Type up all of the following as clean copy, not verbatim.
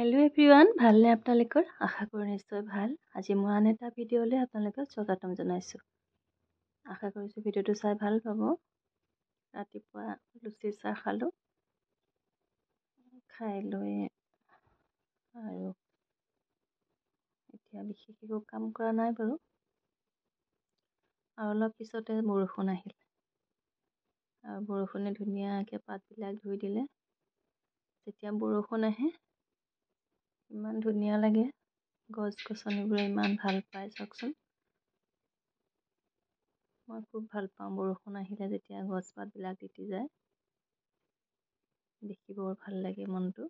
Hello' everyone, ভালনে আপোনালোকৰ? আশা কৰোঁ নিশ্চয় ভাল। আজি মই আন এটা ভিডিঅ'লৈ আপোনালোকক স্বাগতম জনাইছোঁ। আশা কৰিছোঁ ভিডিঅ'টো চাই ভাল পাব। ৰাতিপুৱা লুচি চাহ খালোঁ, খাই লৈ আৰু এতিয়া বিশেষ একো কাম কৰা নাই বাৰু। আৰু অলপ পিছতে বৰষুণ আহিল আৰু বৰষুণে ধুনীয়াকৈ পাতবিলাক ধুই দিলে। যেতিয়া বৰষুণ আহে ইমান ধুনীয়া লাগে, গছ গছনিবোৰে ইমান ভাল পায়। চাওকচোন, মই খুব ভাল পাওঁ বৰষুণ আহিলে, যেতিয়া গছ পাতবিলাক তিতি যায় দেখি বৰ ভাল লাগে মনটো,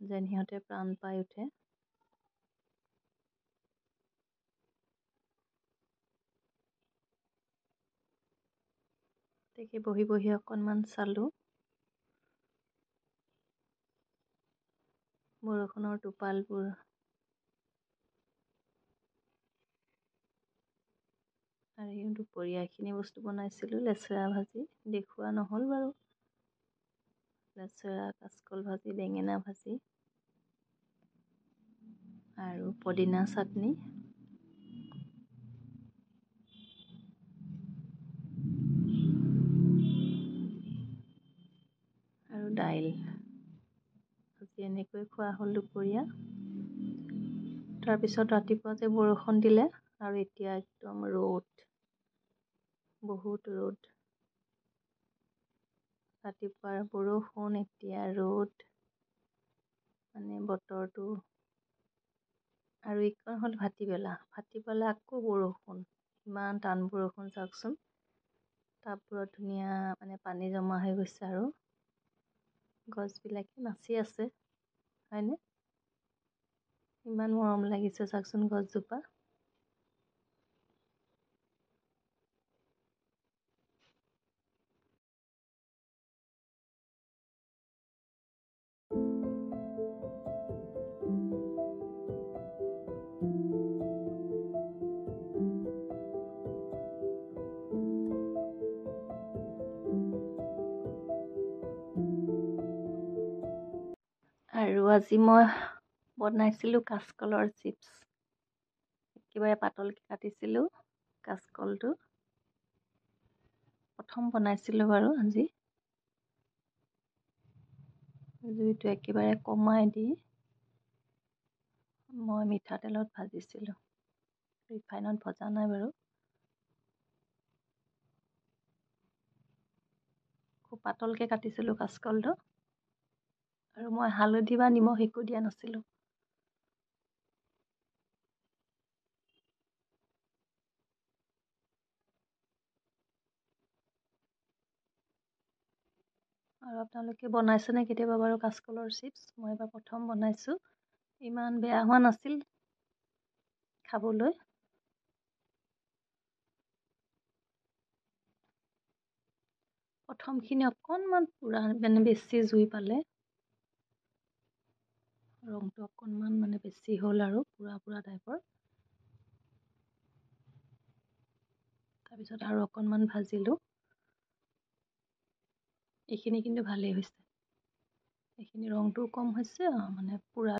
যেন সিহঁতে প্ৰাণ পাই উঠে। তাকে বহি বহি অকণমান চালোঁ বৰষুণৰ টোপালবোৰ। আৰু দুপৰীয়া এইখিনি বস্তু বনাইছিলোঁ, লেচেৰা ভাজি দেখুওৱা নহ'ল বাৰু। লেচেৰা, কাচকল ভাজি, বেঙেনা ভাজি আৰু পদিনা চাটনি। আৰু দাইল। আজি এনেকৈ খোৱা হ'ল দুপৰীয়া। তাৰপিছত ৰাতিপুৱা যে বৰষুণ দিলে আৰু এতিয়া একদম ৰ'দ, বহুত ৰ'দ। ৰাতিপুৱাৰ বৰষুণ, এতিয়া ৰ'দ, মানে বতৰটো। আৰু এইখন হ'ল ভাটিবেলা, ভাটিবেলা আকৌ বৰষুণ, ইমান টান বৰষুণ চাওকচোন। টাববোৰত ধুনীয়া মানে পানী জমা হৈ গৈছে আৰু গছবিলাকে নাচি আছে, হয়নে? ইমান মৰম লাগিছে চাওকচোন গছজোপা। আৰু আজি মই বনাইছিলোঁ কাচকলৰ চিপছ। একেবাৰে পাতলকৈ কাটিছিলোঁ কাচকলটো, প্ৰথম বনাইছিলোঁ বাৰু আজি। জুইটো একেবাৰে কমাই দি মই মিঠাতেলত ভাজিছিলোঁ, ৰিফাইনত ভজা নাই বাৰু। খুব পাতলকৈ কাটিছিলোঁ কাচকলটো আৰু মই হালধি বা নিমখ একো দিয়া নাছিলোঁ। আৰু আপোনালোকে বনাইছেনে কেতিয়াবা বাৰু কাচকলৰ চিপছ? মই এবাৰ প্ৰথম বনাইছোঁ, ইমান বেয়া হোৱা নাছিল খাবলৈ। প্ৰথমখিনি অকণমান পুৰা মানে বেছি জুই পালে, ৰংটো অকণমান মানে বেছি হ'ল আৰু পুৰা পুৰা টাইপৰ। তাৰপিছত আৰু অকণমান ভাজিলোঁ। এইখিনি কিন্তু ভালেই হৈছে, এইখিনি ৰংটোও কম হৈছে মানে পুৰা